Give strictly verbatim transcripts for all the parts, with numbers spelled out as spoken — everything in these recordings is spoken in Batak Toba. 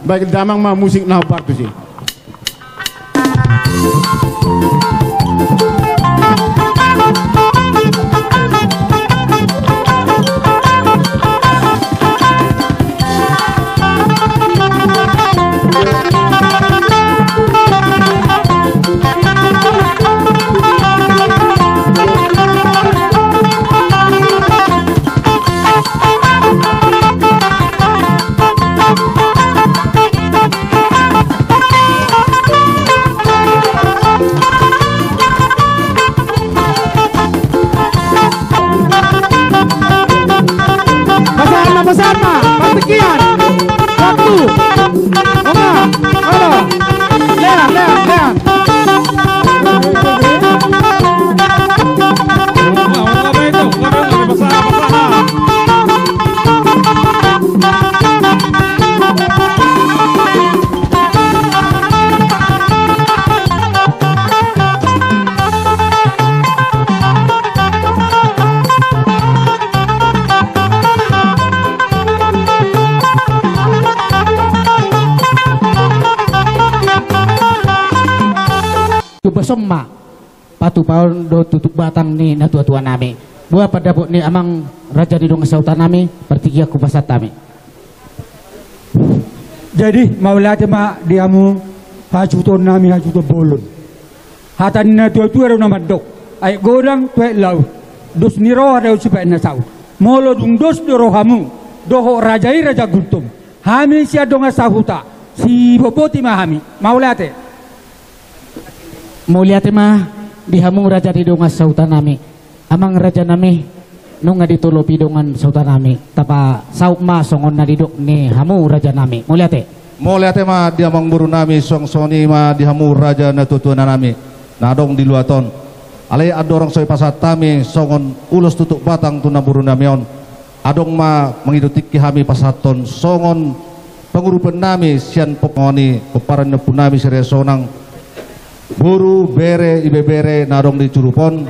Baik, damang ma musik na hombar tusi. Pasahat ma, pasahat ma, partingkian. Satu, dua, tolu. Lean, lean, lean. Tumbas on ma patupaon dohot tutup batang ni natuatua nami. Boha pandapot ni amang raja ni dongan sahuta nami, partingkian hupasahat hami. Jadi mauliate ma di hamu hasuhuton nami, hasuhuton bolon. Hata ni natuatua do na mandok, aek godang tu aek laut, dos ni roha do sipaet na saut. Molo dung dos do rohamu dohot raja i, raja Gultom, hami sian dongan sahuta, siboboti ma hami. Mauliate. Mauliate ma di hamu raja ni dongan sahuta nami. Amang raja nami, nunga ditolopi dongan sahuta nami, tapasaut ma songon na nidok ni hamu raja nami. Mauliate. Mauliate ma di amang boru nami, suang songon i ma di hamu raja natuatua nami na adong di luat on. Alai andorang so hupasahat hami songon ulos tutup batang tu namboru nami on, adong ma mangido tingki hami pasahathon songon pangurupion nami sian pop-, ngoni pomparan ni ompu nami Sire Sonang, boru, bere, ibebere na adong di curup on.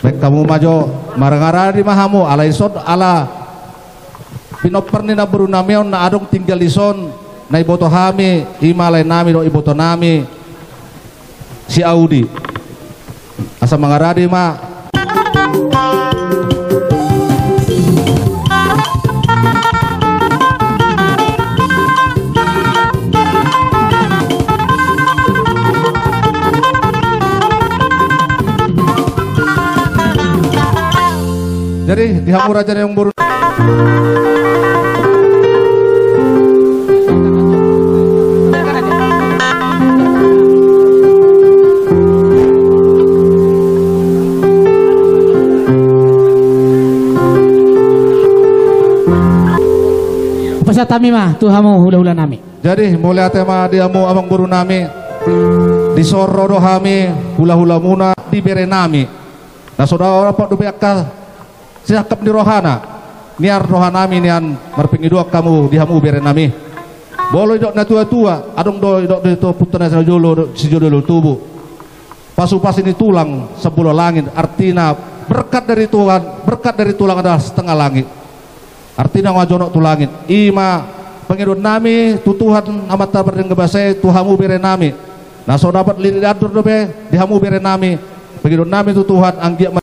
Baen hamu ma jo, mangaradi ma hamu, alai dison ala pinompar ni namboru nami on na adong tinggal dison, na iboto hami, i ma lae nami dohot iboto nami si Audi. Asa mangaradi ma. Jadi di hamu raja ni amang boru. Pasahat hami ma tu hamu hulahula nami. Jadi mauliate ma di hamu amang boru nami. Dison ro do hami hulahulamuna di bere nami. Na so dapot dope angka sisangkap ni rohana, nian roha nami nian marpangidoan hamu di hamu bere nami. Molo didok natuatua, adong do didok di ompunta na sijolo, sijolo tubu. Pasupasi ni tulang sambola langit, artina berkat dari Tuhan, berkat dari tulang adalah setengah langit. Artina nunga jonok tu langit. I ma pangidoan nami tu Tuhan Amanta Pardenggan Basa i tu hamu bere nami. Na so dapot lilik ni andor dope di hamu bere nami. Pangidoan nami tu Tuhan anggiat ma-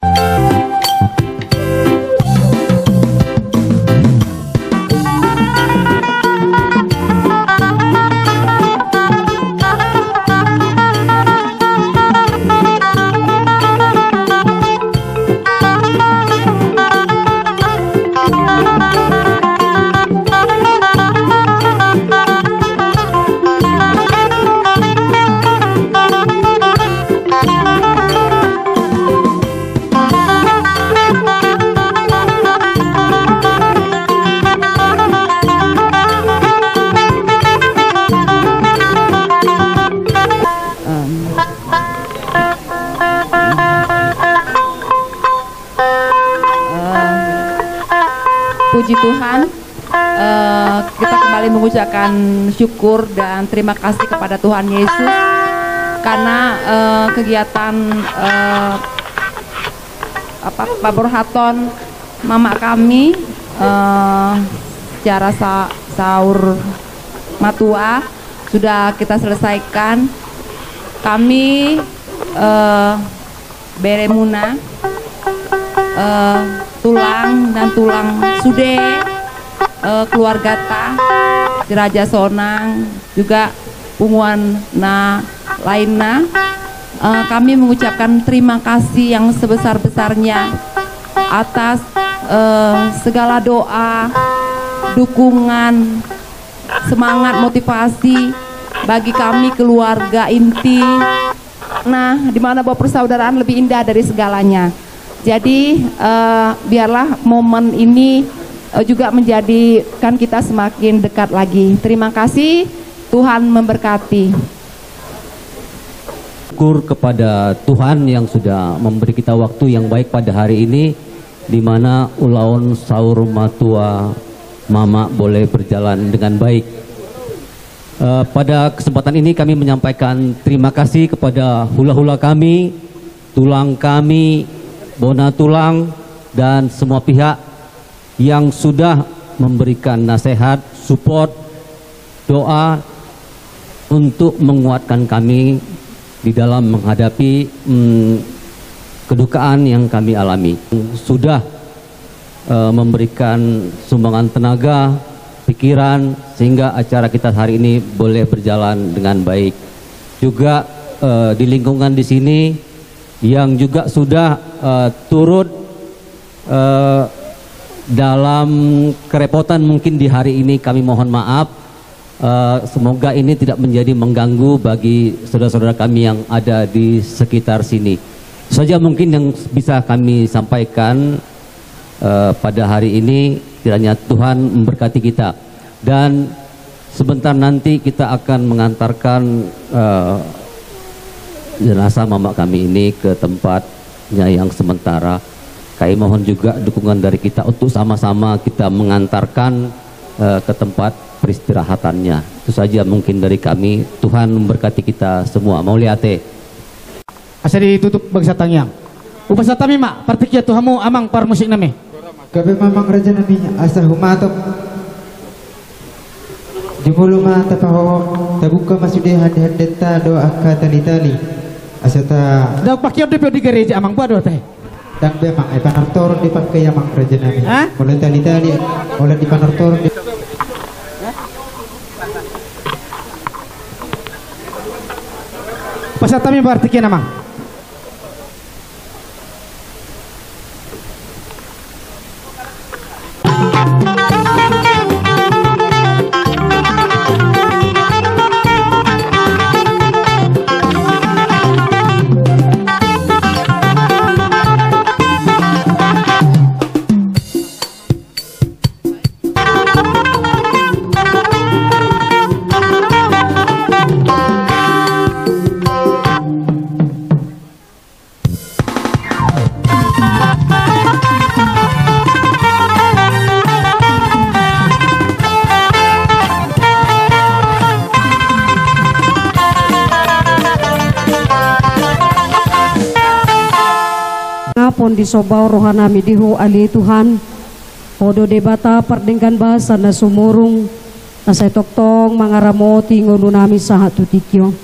Em, eh, puji Tuhan, eh, kita kembali mengucapkan syukur dan terima kasih kepada Tuhan Yesus karena, eh, kegiatan, eh, apa, paborhaton mama kami, eh, secara sa-, saur Matua sudah kita selesaikan. Kami, eh, beremuna, eh, tulang dan tulang sude, eh, keluargata, si Raja Sonang, juga punguan na lainna. Eh, kami mengucapkan terima kasih yang sebesar-besarnya atas, eh, segala doa, dukungan, semangat, motivasi bagi kami keluarga inti. Nah, di mana bahwa persaudaraan lebih indah dari segalanya. Jadi, eh, biarlah momen ini, eh, juga menjadikan kita semakin dekat lagi. Terima kasih, Tuhan memberkati. Syukur kepada Tuhan yang sudah memberi kita waktu yang baik pada hari ini, di mana ulaon saur matua Mamak boleh berjalan dengan baik. Eh, pada kesempatan ini kami menyampaikan terima kasih kepada hula-hula kami, tulang kami, bona tulang, dan semua pihak yang sudah memberikan nasihat, support, doa untuk menguatkan kami di dalam menghadapi, mm, kedukaan yang kami alami. Sudah, eh, memberikan sumbangan tenaga, pikiran, sehingga acara kita hari ini boleh berjalan dengan baik. Juga, eh, di lingkungan di sini yang juga sudah, eh, turut, eh, dalam kerepotan mungkin di hari ini, kami mohon maaf. Eh, semoga ini tidak menjadi mengganggu bagi saudara-saudara kami yang ada di sekitar sini. Saja mungkin yang bisa kami sampaikan, eh, pada hari ini, kiranya Tuhan memberkati kita. Dan sebentar nanti kita akan mengantarkan, eh, jenazah mamak kami ini ke tempatnya yang sementara. Kami mohon juga dukungan dari kita untuk sama-sama kita mengantarkan, eh, ke tempat peristirahatannya. Itu saja mungkin dari kami. Tuhan memberkati kita semua. Mauliate. Asa ditutup bagasan tangiang. Hupasahat hami ma partingkian tu hamu amang parmusik nami. Gabe ma amang raja nami, asa humatop. Jumolo ma tapahohom, tabuka ma sude hande-handenta dohot angka tali-tali. Asa ta. Ndang pakeon dope di gareja amang, boha do tahe? Ndang be amang, eh, panortoron dipake amang raja nami. Hah? Molo tali-tali, molo dipanortoron di. Pasahat hami partingkian amang. Nangkin disomba roha nami di Ho ale Tuhan, Ho do Debata pardenggan basa na sumurung, na sai tongtong mangaramoti ngolu nami sahat tu tingki on.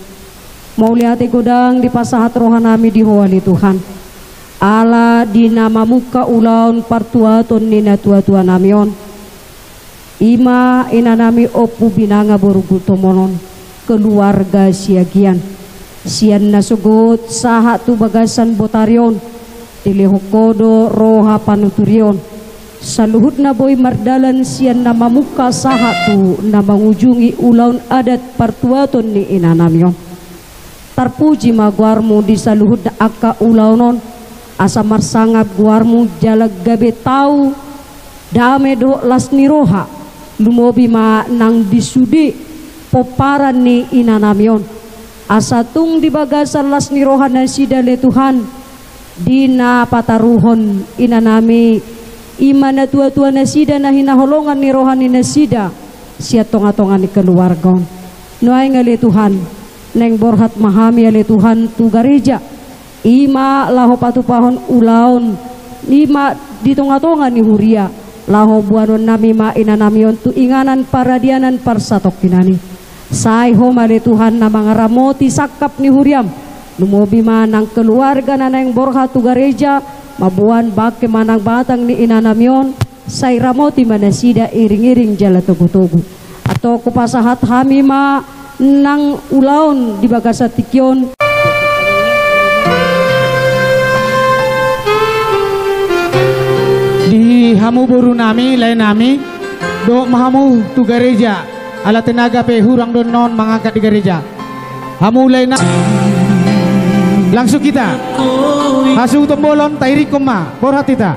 Mauliate godang dipasahat roha nami di Ho ale Tuhan, ala di na mamungka ulaon partuaton ni natua-tua nami on, i ma ina nami Ompu Binanga boru Gultom on, keluarga Siagian. Sian nasogot sahat tu bagasan botari on, dilehon Ho do roha panuturion. Saluhutna boi mardalan sian na mamungka sahat tu na mangujungi ulaon adat partuaton ni ina nami on. Tarpuji ma goarmu di saluhutna angka ulaon on, asa marsangap goarmu jala gabe tau dame dohot las ni roha, lumobi ma nang di sude pomparan ni ina nami on. Asa tung di bagasan las ni roha nasida ale Tuhan, di na pataruhon ina nami, i ma natua-tua nasida na hinaholongan ni roha ni nasida sian tonga-tonga ni keluarga on. Nuaeng ale Tuhan, naeng borhat ma hami ale Tuhan tu gareja, i ma laho patupahon ulaon, i ma di tonga-tonga ni huria, laho boanon nami ma ina nami on tu inganan paradianan parsatongkinan i. Sai Ho ma ale Tuhan na mangaramoti sangkap ni huriaM. Lumobi ma nang keluarga na naeng borhat tu gareja, mamboan bangke manang batang ni inanami on, sai ramoti ma nasida iring-iring jala togu-togu. Antong hupasahat hami ma nang ulaon di bagasan tingki on. Di hamu borunami, laenami, dohot ma hamu tu gareja, ala tenaga pe hurang do annon mangangkat di gareja. Hamu laenami, langsung hita hasuhuton bolon, tairinghon ma, borhat hita.